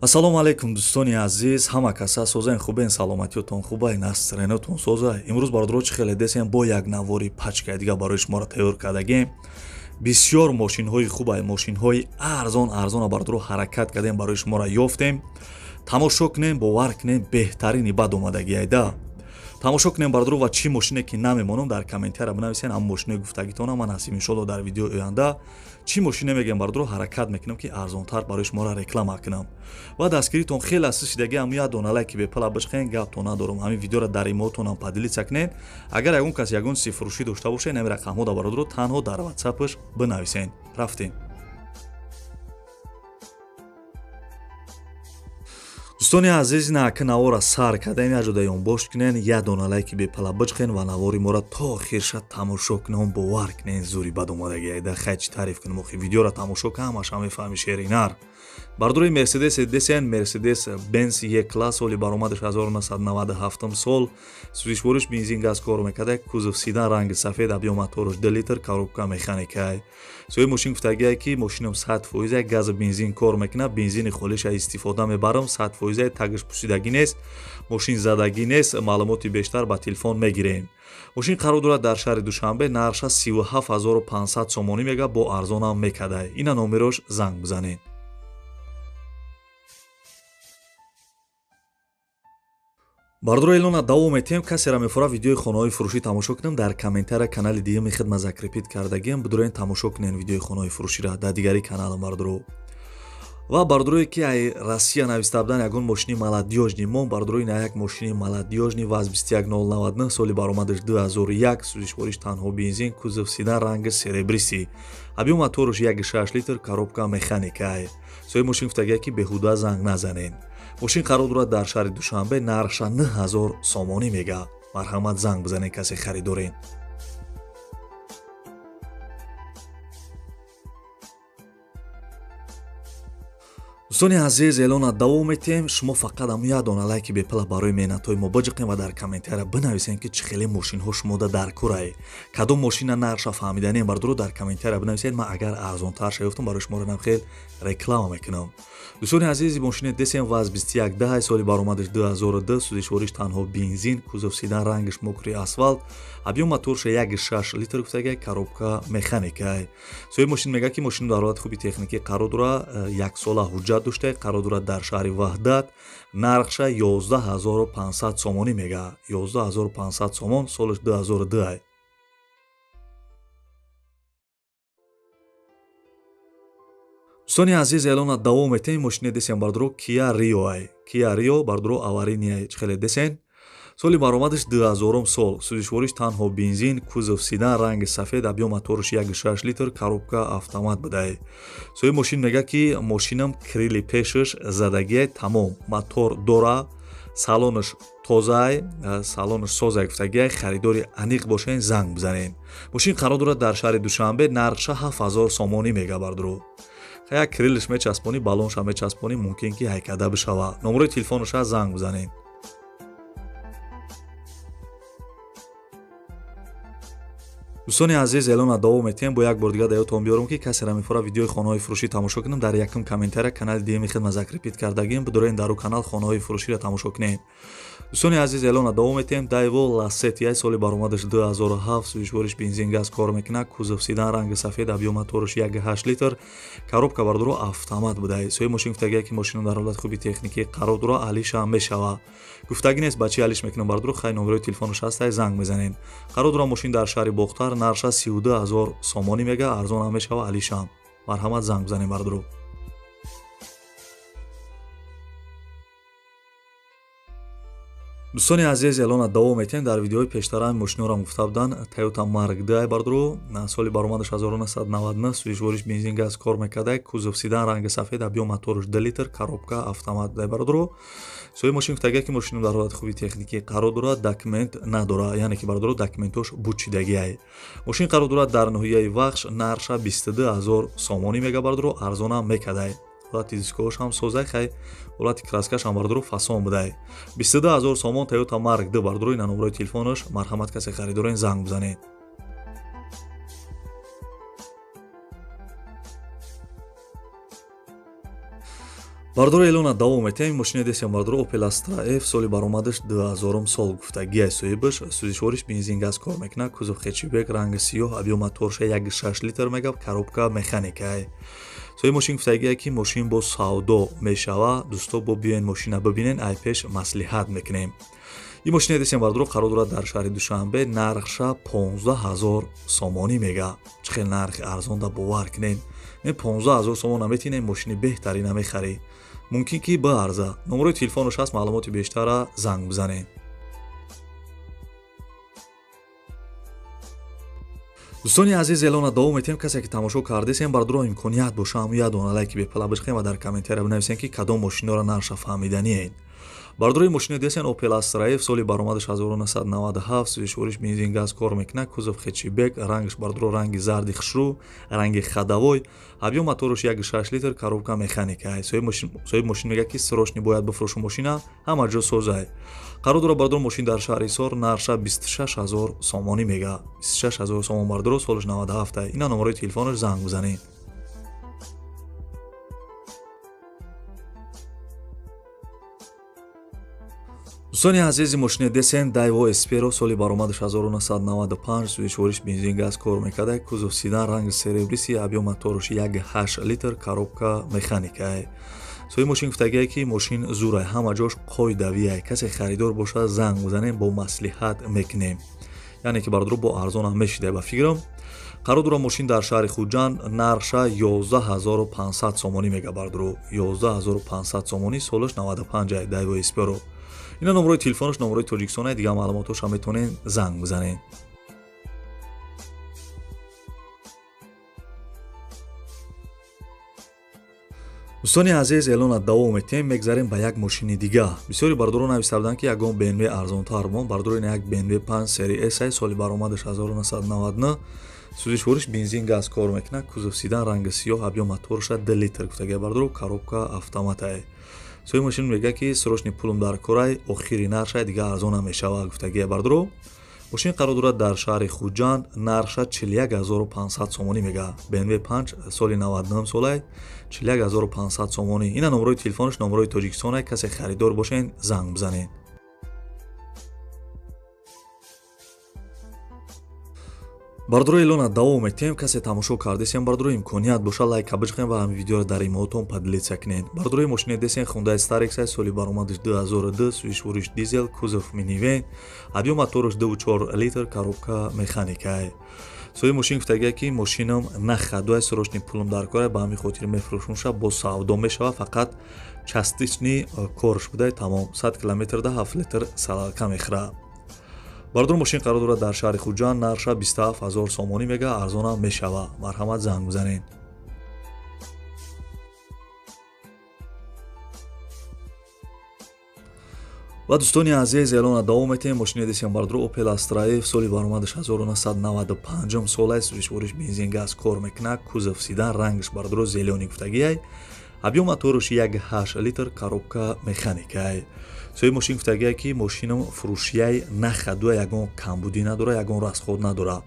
Ассалому алайкум, дӯстони азиз, ҳама каса созаен, хубен, саломатиётон хубай, настроениятон созай. Имрӯз, бародаро, чӣ хеле десем, бо як навори пачкаи дига барои шуморо тайёр кардагем. Бисёр мошинҳои хубай, мошинҳои арзон арзона, бародаро, ҳаракат кардем, барои шуморо ёфтем. Тамошо кунем, бовар кунем, беҳтарини бад омадагиайда. Тамошо кунем, бародаро, ва чӣ мошине ки намемонам, дар комментария бинависен ҳам мошинои гуфтагитона. Ман ҳастим, иншоалло, дар видеои оянда чӣ мошине мегӯям, бародаро, ҳаракат мекунам, ки арзонтар барои шуморо реклама кунам. Ва дастгиритон хеле аст шидаги, ҳам як дона лайки бепала бишқен, гаптон надорам. Ҳамин видеоро дар имотонам поделиться кунед. Агар ягон кас ягон чизи фурӯшӣ дошта бошед, ҳамин рақамҳода, бародаро, танҳо дар ватсапаш бинависен. Рафтем. Дӯстони азиз, ина навора сар кардем, як ҷода ёнбош кунен, як дона лайки бепала биҷқен ва навори моро то охирша тамошо кунем. Бовар кунен, зури бад омадагиайда. Хай, чӣ таъриф кунем охи, видеоро тамошо кун, ҳамаша мефаҳми шеринар. Бардорои, Мерседес десен, Мерседес Бенс Е класс, соли баромадаш 1997 сол, сӯзишвориш бензин, газ кор мекарда, кузов седан, ранги сафед, объём мотораш 2 литр, коробка механикай. Соҳиби мошин гуфтагие, ки мошинам 100% газу бензин кор мекунад, бензини холиша истифода мебарам, 100% тагаш пусидагӣ нест, мошин задагӣ нест. Маълумоти бештар ба телефон мегирем. Мошин қарор дорад дар шаҳри Душанбе, нархша 37 500 сомонӣ мега, бо арзонам мекардай. Ина номерош, занг бизанед. Бардоро, эълона давом метиҳем. Касера мефора видеои хонаҳои фурӯшӣ тамошо кунем, дар комментария канали дуюми хидма закрепить кардагием, бидурен, тамошо кунен видеои хонаҳои фурӯширо дар дигари каналам, бардоро. Ва бардорое ки ай Россия нависта будан, ягон мошини молодёжный мон, бардорои, на як мошини молодёжный ВАЗ 21099, соли баромадаш 2001, сӯзишвориш танҳо бензин, кузов седан, ранги серебристый, объём мотораш 1,6 литр, коробка механикай. Соҳиби мошин гуфтагия, ки беҳуда занг назанед. Мошин қарор дорад дар шаҳри Душанбе, нархша 9000 сомонӣ мега. Марҳамат, занг бизанед, касе харидорен. Дӯстони азиз, эълона давом метиҳем. Шумо фақат ҳамун як дона лайки бепала барои меҳнатҳои мо биҷиқем ва дар комментария бинависем, ки чӣ хеле мошинҳо шумода дар курае, кадом мошина нархша фаҳмиданем, бардоро, дар комментария бинависед. Ман агар арзонтар шаёфтам, барои шуморо хел реклама мекунам. Дӯстони азиз, мошини десем, ВАЗ 2110, соли баромадаш 2002, сӯзишвориш танҳо бензин, кузов седан, рангаш мокрый асфалт, объём моторша 1,6 литр гуфтага, коробка механикай. Соҳиби мошин мегӯяд, ки мошин дар ҳолати хуби техникӣ қарор дорад, яксола ҳуҷҷат дошта, қарор дорад дар шаҳри Ваҳдат, нархша 11 500 сомонӣ мега, 11 500 сомон, солаш 2002. Дӯстони азиз, эълона давом метиҳем. Мошини десен, бардоро, Киа Рио ай, Киа Рио, бардоро, аварийный, чӣ хеле десен, соли баромадаш 2000 сол, сӯзишвориш танҳо бензин, кузов седан, ранги сафед, объём мотораш 1,6 литр, коробка автомат будай. Соҳиби мошин мегӯяд, ки мошинам крили пешаш задагиай, тамом, мотор дора, салонаш тозаай, салонаш созай гуфтагиай. Харидори аниқ бошен, занг бизанед. Мошин қарор дорад дар шаҳри Душанбе, нархша 7000 сомонӣ мега, бардоро. Як крилиш мечаспонӣ, баллонша мечаспонӣ, мумкин ки ҳайкада бишава. Номерои телефоноша, занг бизанед. Дӯстони азиз, эълона давом метиҳем. Бо як бор дига даётон биёрам, ки касера мефора видеои хонаҳои фурӯшӣ тамошо кунам, дар якум комментария канали дуюми хидма закрепить кардагием, бидурен, дар ӯ канал хонаҳои фурӯширо тамошо кунем. Дӯстони азиз, эълона давом метиҳем. Дайво Ласет яй, соли баромадаш 2007, сӯзишвориш бензин, газ кор мекунад, кузов седан, ранги сафед, объём мотораш 1,8 литр, коробка, бардоро, автомат будай. Соҳиби мошин гуфтагия, ки мошинам дар ҳолати хуби техникӣ қарор дорад, алишам мешава. Гуфтагӣ нест, ба чӣ алиш мекунам, бардоро. Хай, номерои телефонаш ҳастай, занг мезанем. Қарор дорад мошин дар шаҳри Бохтар, нархша 32 000 сомонӣ мега, арзонам мешава, алишам. Марҳамат, занг бизанем, бардоро. Дӯстони азиз, эълона давом метиҳем. Дар видеои пештара мошиноро гуфта буданд. Тойота Марк д, бардоро, соли баромадаш 1999, сӯзишвориш бензин, газ кор мекарда, кузов седан, ранги сафед, объём мотораш 2 литр, коробка автомат дай, бардоро. Соҳиби мошин гуфтагия, ки мошинам дар ҳолати хуби техникӣ қарор дорад, документ надорад, яъне ки, бардоро, документош бучидагиай. Мошин қарор дорад дар ноҳияи Вахш, нархша 22 000 сомонӣ мега, бардоро, арзонам мекардай. Ҳолати дискоаш ҳам созай, хай, ҳолати краскаш ҳам, бардоро, фасон будай. 22 000 сомон, Тойота Марк д, бардоро, ина номерои телефонаш. Марҳамат, касе харидорен, занг бизанед. Бардоро эълона давом метиҳем. Мошини десем бардоро Opel Astra F, соли баромадаш 2000 сол гуфтагиай соҳибаш. Сӯзишвориш бензин газ кор мекунад, кузов хэтчбек, ранги сиёҳ, объём моторша 1.6 литр мегап, коробка механикай. Соҳиби мошин гуфтагие ки мошин бо савдо мешава. Дӯсто, бо биёен мошина бибинен, ай пеш маслиҳат мекунем. Ин мошини десем бардоро қарор дорад дар шаҳри Душанбе, нархша 15 000 сомонӣ мега. Чӣ хел нархи арзонда, бовар кунен. Ин 15 000 сомон наметинен, мошини беҳтарина мехарӣ. Мумкин ки баарза. Номерои телефонаш ҳаст, маълумоти бештара занг бизанед. Дӯстони азиз, эълона давом метиҳем. Касе ки тамошо кардесем, бардоро, имконият боша, ҳамун як дона лайки бепала бишқем ва дар комментария бинависем, ки кадом мошиноро нарша фаҳмиданиед. Бардорои мошини десен Opel Astra F, соли баромадаш 1997, сӯзишвориш бензин газ кор мекунад, кузов хэтчбек, рангаш бардоро ранги зарди хушрӯ, ранги ходовой, объём мотораш 1.6 литр, коробка механика. Соҳиби мошин мегӯяд, ки срочно бояд бифурӯшу мошина, ҳама ҷо созай. Қарор дорад бардоро мошин дар шаҳри Ҳисор, нарша 26 000 сомонӣ мега. 26 000 сомон бардоро, солаш 97. Ина номерои телефонаш, занг бизанед. Дӯстони азизи, мошини десен Daewoo Espero, соли баромадаш 1995, сӯзишвориш бензин газ кор мекарда, кузов седан, ранги серебристый, объём мотораш 1.8 литр, коробка механикай. Соҳиби мошин гуфтагие, ки мошин зурай, ҳама ҷош қоидавиай. Касе харидор бошад, занг бизанем, бо маслиҳат мекунем. Яъне ки бардоро бо арзонам мешида ба фикрам. Қарор дорад мошин дар шаҳри Хуҷанд, нархша 11 500 сомонӣ мега бардоро. 11 500 сомонӣ, солаш 95, Daewoo Espero. Ина номерои телефонаш, номерои Тоҷикистон, дигар маълумотоша метавонед занг бизанед. Дӯстони азиз, эълона давом метиҳем, мегзарем ба як мошини дига. Бисёри бардорон нависта буданд, ки ягон BMW арзонтар мон. Бардори, ина як BMW 5 серия S, соли баромадаш 1999, сӯзишвориш бензин газ кор мекунад, кузов седан, ранги сиёҳ, объём моторша 2 литр гуфтагия бардоро, коробка автоматай. Соҳиби мошин мегӯяд, ки срочный пулум дар корай, охири нархша, дигар арзон намешавад гуфтагия бардоро. Мошин қарор дорад дар шаҳри Хуҷанд, нархша 41 500 сомонӣ мега. BMW 5, соли 99 солай, 41 500 сомонӣ. Ина номерои телефонаш, номерои Тоҷикистон, касе харидор бошен, занг бизанед. Бардоро эълона давом метиҳем. Касе тамошо кардесем, бардоро, имконият боша, лайка биҷиқем ва ҳамин видеоро дар имоотон поделиться кунед. Бардорои, мошини десен Hyundai Starex, соли баромадаш 2002, сӯзишвориш дизел, кузов минивэн, объём мотораш 2.4 литр, коробка механикай. Соҳиби мошин гуфтагия, ки мошинам на ходуай, срочный пулум дар кора, ба ҳамин хотир мефурӯшумша, бо савдо мешава, фақат частичный корш будай, тамом. 100 километрда 7 литр солярка мехӯрад. Бардор, мошин қарор дорад дар шаҳри Хуҷанд, нархша 27 000 сомонӣ мега, арзонам мешава. Марҳамат, занг бизанед. Ва дӯстони азиз, эълона давом метиҳем. Мошини десем бардоро Opel Astra F, соли баромадаш 1995 солай, сӯзишвориш бензин газ кор мекунад, кузов седан, рангаш бардоро зелёный гуфтагиай, объём мотораш 1.8 литр, коробка механикай. Соҳиби мошин гуфтагия, ки мошинам фурӯшияй, на ходуя, ягон камбудӣ надора, ягон расход надора,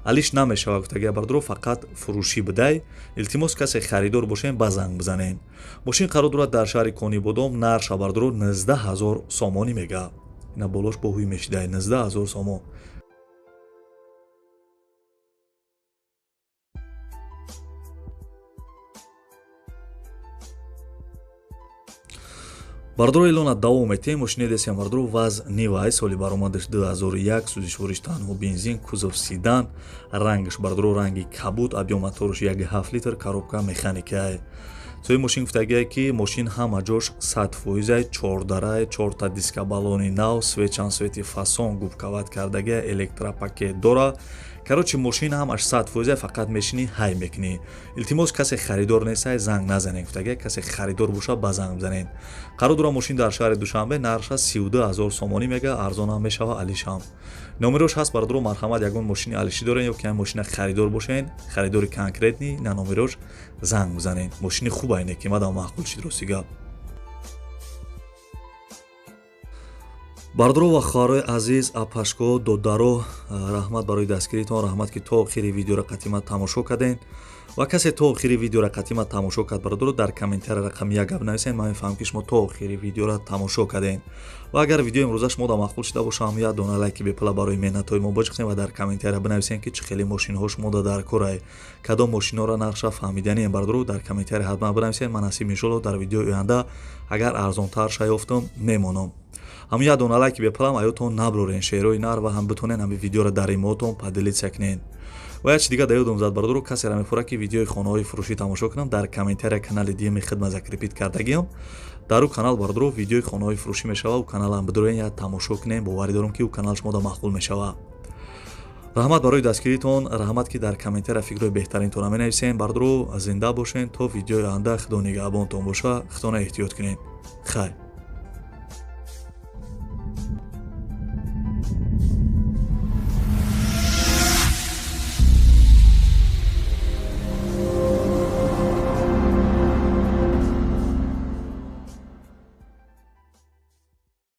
алиш намешава гуфтагия бардоро, фақат фурӯшӣ бидай. Илтимос, касе харидор бошем, ба занг бизанем. Мошин қарор дорад дар шаҳри Конибодом, нархша бардоро 19 000 сомонӣ мега. Ина болош бо ҳуй мешидай, 19 000 сомон. Бардоро эълона давом метиҳем. Мошини десем бардоро ВАЗ Нивай, соли баромадаш 2001, сӯзишвориш танҳо бензин, кузов седан, рангаш бардоро ранги кабуд, объём мотораш 1.7 литр, коробка механикай. Соҳиби мошин гуфтагие, ки мошин ҳама ҷош 100%, чордарай, чорта диска, баллони нав, свечан свети фасон губковать кардагия, электропакет дора. Короче, мошин ҳамаш 100%, фақат мешинӣ, ҳай мекунӣ. Илтимос, касе харидор нестай, занг назанед гуфтагия, касе харидор боша, ба занг бизанед. Қарор дорад мошин дар шаҳри Душанбе, нархша 32 000 сомонӣ мега, арзонам мешава, алишам. Номерош ҳаст бардоро, марҳамат, ягон мошини алишӣ дорен ё ки ям мошина харидор бошен, харидори конкретный, на номерош занг бизанед. Мошини хуб айне ки мадам маъқул шид, рости гап. Бардоро ва хоҳарои азиз, апашко, додаро, раҳмат барои дастгиритон, раҳмат, ки то охири видеоро қатима тамошо кардем. Ва касе то охири видеора қатима тамошо кард, бародаро, дар комментария рақами як гап нависен, ман мефаҳмам, ки шумо то охири видеора тамошо кардем. Ва агар видеои имрӯза шумо да маъқул шуда боша, ҳам як дона лайки бепула барои меҳнатҳои мо биҷиқем ва дар комментария бинависем, ки чӣ хеле мошинҳо шумо да дар корай, кадом мошинҳоро нақша фаҳмиданием. Бародаро, дар комментария ҳатман бинависем. Ман насиб, иншолло, дар видеои оянда агар арзонтар шаёфтам, мемонам. Ҳамун як дона лайки бепулам аётон наброрен, шеърои нар, ва ҳам битонен ҳами видеоро дар имоотон поделиться кунен. Ва як чи дига да ёдум зад, бародаро: касеро мефурад, ки видеои хонаҳои фурӯшӣ тамошо кунам, дар комментария канали диюми хидма закрепить кардагиам. Дар ӯ канал, бародаро, видеои хонаҳои фурӯшӣ мешава. Ӯ каналам бидороен, як тамошо кунем. Боварӣ дорам, ки ӯ канал шумо да маъқул мешава. Раҳмат барои дастгиритон, раҳмат, ки дар комментария фикрҳои беҳтаринтонро менависем. Бародаро, зинда бошен то видеои оянда. Худо нигаҳбонтон боша, худона эҳтиёт кунед. Хайр.